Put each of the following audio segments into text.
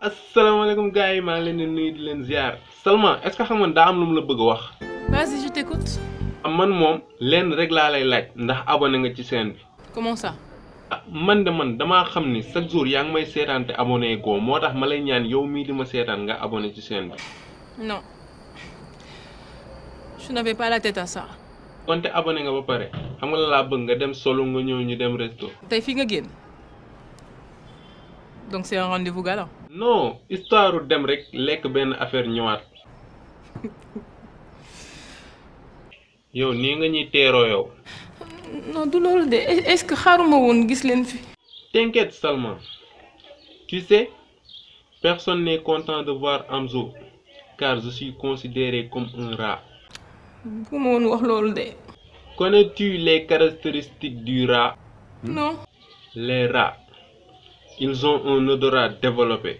asalaamaaleykum gars yi maa ngi leen di nuyu di leen ziar Salma est-ce que xam nga daa am lu mu la bëgg a wax. Vas-y, je t'écoute. man moom lenn rek laa lay laaj ndax abonné nga ci chaîne bi. Comment ça? man damaa xam ni chaque jour yaa ngi may seetaan te abonné goo moo tax ma lay ñaan yow mii di ma seetaan nga abonné ci chaîne bi. Non. Je n'avais pas la tête à ça. kon te abonné nga ba pare xam nga la laa bëgg nga dem solo nga ñëw ñu dem resto. Tey fii nga génn. Donc c'est un rendez-vous galant. non histoire dem rek lekk benn affaire ñëwaat. yow nii nga ñuy teeroo yow. Non du loolu de est-ce que xaaruma woon gis leen fi. T'inquiète Salma. Tu sais, personne n'est content de voir Amzo, car je suis considéré comme un rat. bu ma woon wax loolu de. Connais-tu les caractéristiques du rat? Non. Les rats, ils ont un odorat développé.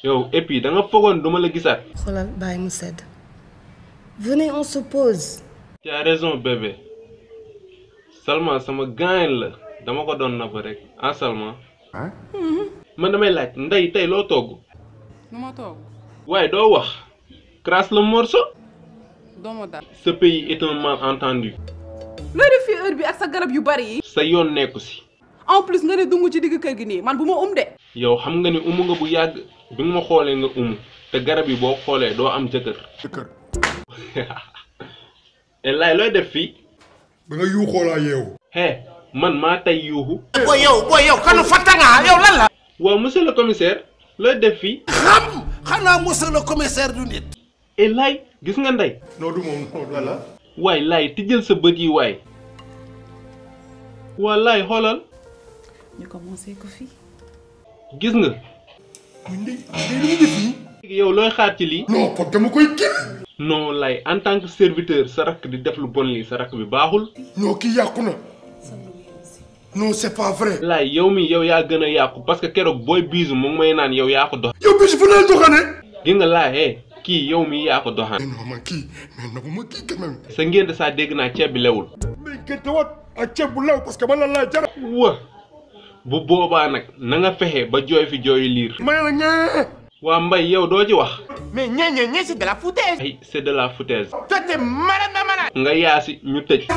Yo, et puis, da nga fogoon duma la gisaat. Xoolal bàyyi mu sedd. Venez, on se pose. Tu as raison bébé. Salma sama gaañ la dama ko doon napp rek ah Salma. man damay laaj ndey tey loo togg. nu ma toog. waaye doo wax. crasse le morceau. domoda. Ce pays est un malentendu. looy def fii heure bi ak sa garab yu bari yi. sa yoon nekku si. en plus nga ne dungu ci digg kër gi nii man bu ma de. yow xam nga ni umu nga bu yàgg bi nga ma xoolee nga umu te garab yi boo xoolee doo am jëkkër. et laay looy def fii. ba nga yuuxoo laa yeewu. man maa tey yuuxu. booy yow kanu fatta nga yow lan la. waaw monsieur le commissaire looy def fii. xanaa monsieur le commissaire du nit. et laay gis nga ndey. non du moom wala. waay laay tijjal sa bët yi waay. waa laay xoolal. ñu commencé ko fii. gis nga. ndey lu mu def nii. yow looy xaar ci lii. non pot dama koy kii. non lay en tant que serviteur sa rakk di def lu bon lii sa rakk bi baaxul. non kii yàqu na. non c'est pas vrai. laay yow mi yow yaa gën a yàqu parce que keroog booy biisu mu ngi may naan yow yaa ko dox. yow bis fu lay doxane. gi nga laay kii yow mi yaa ko doxaan. non man kii mais nagu ma kii quand même. sa ngénte saa dégg naa ceeb bi lewul. mais gerte wat ak ceeb bu lew parce que man la laay jar. wa bu boobaa nag na nga fexe ba jooy fi jooyu liir. may la ñee. waa mbay yow doo ci wax. mais ñee c'est de la foutaise. ay c'est de la foutaise. toi t'es malade. nga yaasi ñu tëj.